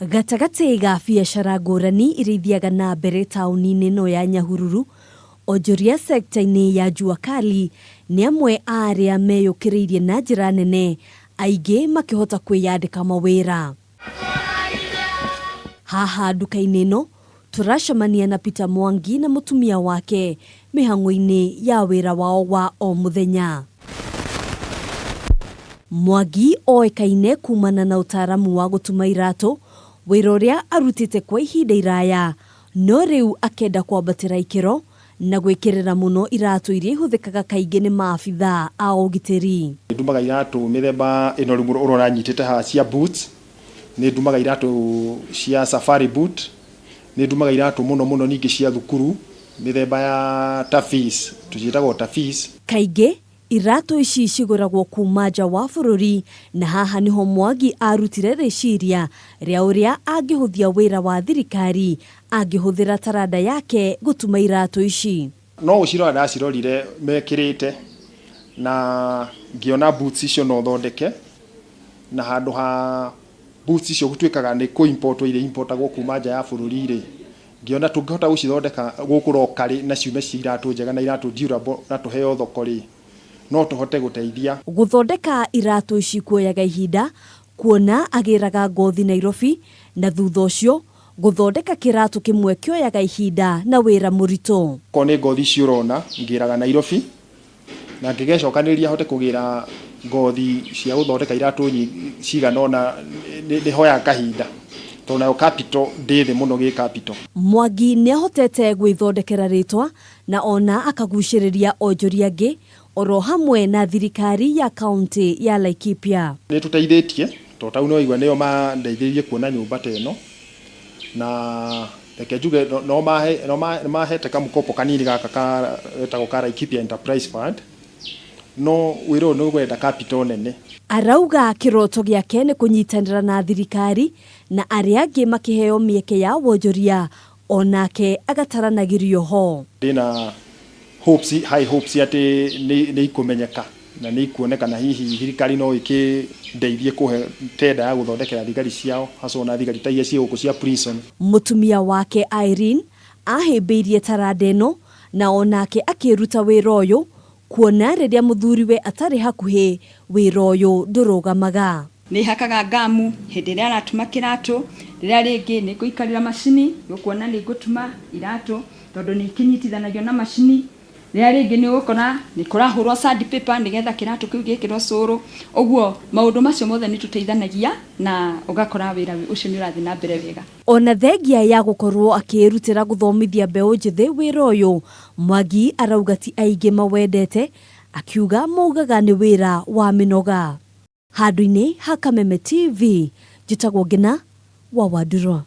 Gatagatĩ ga biacara ngũrani iria ithiaga na mbere taũni-inĩ ĩno ya Nyahururu, onjoria sekta-inĩ ya Jua Kali nĩ amwe a arĩa meyũkĩrĩirie na njĩra nene, aingĩ makĩhota kwĩyandĩka mawĩra. Haha nduka-inĩ ĩno tũracemania na Peter Mwangi na mũtumia wake mĩhang'o-inĩ ya wĩra wao wa o mũthenya. Mwangi oĩkaine kumana na ũtaaramu wa gũtuma iratũ, wĩra ũrĩa arutĩte kwa ihinda iraya, no rĩu akenda kwambatĩra ikĩro na gwĩkĩrĩra mũno iratũ iria ihũthĩkaga kaingĩ nĩ maabithaa a ũgitĩri. Nĩ ndumaga iratũ mĩthemba ĩno rĩu ũrona nyitĩte haha cia boots, nĩ ndumaga iratũ cia safari boot, nĩ ndumaga iratũ mũno mũno ningĩ cia thukuru mĩthemba ya tafis, tũciĩtagwo tafis. Kaingĩ iratũ ici cigũragwo kuma nja wa bũrũri na haha nĩho Mwangi arutire rĩciria rĩa ũrĩa angĩhũthia wĩra wa thirikari angĩhũthĩra taranda yake gũtuma iratũ ici. No gũcirora ndacirorire mekĩrĩte na ngĩona boots icio no thondeke, na handũ ha boots icio gũtuĩkaga nĩ kũ import wo iria importagwo kuma nja ya bũrũri rĩ, ngĩona tũngĩhota gũcithondeka gũkũ locally na ciume ciĩ iratũ njega na iratũ durable na tũheo thoko rĩ, no tũhote gũteithia. Gũthondeka iratũ ici kuoyaga ihinda kuona agĩraga ngothi Nairobi na thutha ũcio gũthondeka kĩratũ kĩmwe kĩoyaga ihinda na wĩra mũritũ. Okorwo nĩ ngothi ici ũrona ngĩraga Nairobi na ngĩgecokanĩrĩria hote kũgĩra ngothi cia gũthondeka iratũ cigana ũna nĩ hoyaga kahinda tondũ nayo capital ndĩ thĩ mũno gĩ capital. Mwangi nĩahotete gwĩthondekera rĩtwa na ona akagucĩrĩria onjoria angĩ oro hamwe na thirikari ya kaunti ya Laikipia. Nĩ tũteithĩtie tondũ ta rĩu nĩwaigua nĩo mandeithĩrĩirie kuona nyũmba ta ĩno, na reke njuge no mahete kamũkopo kanini gaka getagwo ka Laikipia Enterprise Fund, no wĩra ũyũ nĩ ũrenda capital nene. Arauga kĩroto gĩake nĩ kũnyitanĩra na thirikari na arĩa angĩ makĩheo mĩeke ya wonjoria onake agataranagĩrio ho. Ndĩna hopes, high hopes atĩ nĩ ikũmenyeka na nĩ ikuoneka na hihi thirikari no ĩkĩndeithie kũhe tender ya gũthondekera thigari ciao hasa ona thigari ta iria ciĩ gũkũ cia prison. Mũtumia wake Irene ahĩmbĩirie taranda ĩno na onake akĩruta wĩra ũyũ kuona rĩrĩa mũthuriwe atarĩ hakuhĩ wĩra ũyũ ndũrũgamaga. Nĩ hakaga ngamu hĩndĩ ĩrĩa aratuma kĩratũ, rĩrĩa rĩngĩ nĩ ngũikarĩra macini gũkuona nĩ ngũtuma iratũ tondũ nĩ ikinyitithanagio na macini. Rĩrĩa rĩngĩ nĩ ũgũkora nĩ kũrahũrwo sandpaper nĩgetha kĩratũ kĩu gĩkĩrwo cũrũ. Ũguo maũndũ macio mothe nĩ tũteithanagia na ũgakora wĩra ũcio nĩ ũrathiĩ na mbere wega. Ona thengia ya gũkorwo akĩĩrutĩra gũthomithia mbeũ njĩthĩ wĩra ũyũ, Mwangi arauga ti aingĩ mawendete, akiuga maugaga nĩ wĩra wa mĩnoga. Handũ-inĩ ha Kameme TV, njĩtagwo Ngina wa Wandurwa.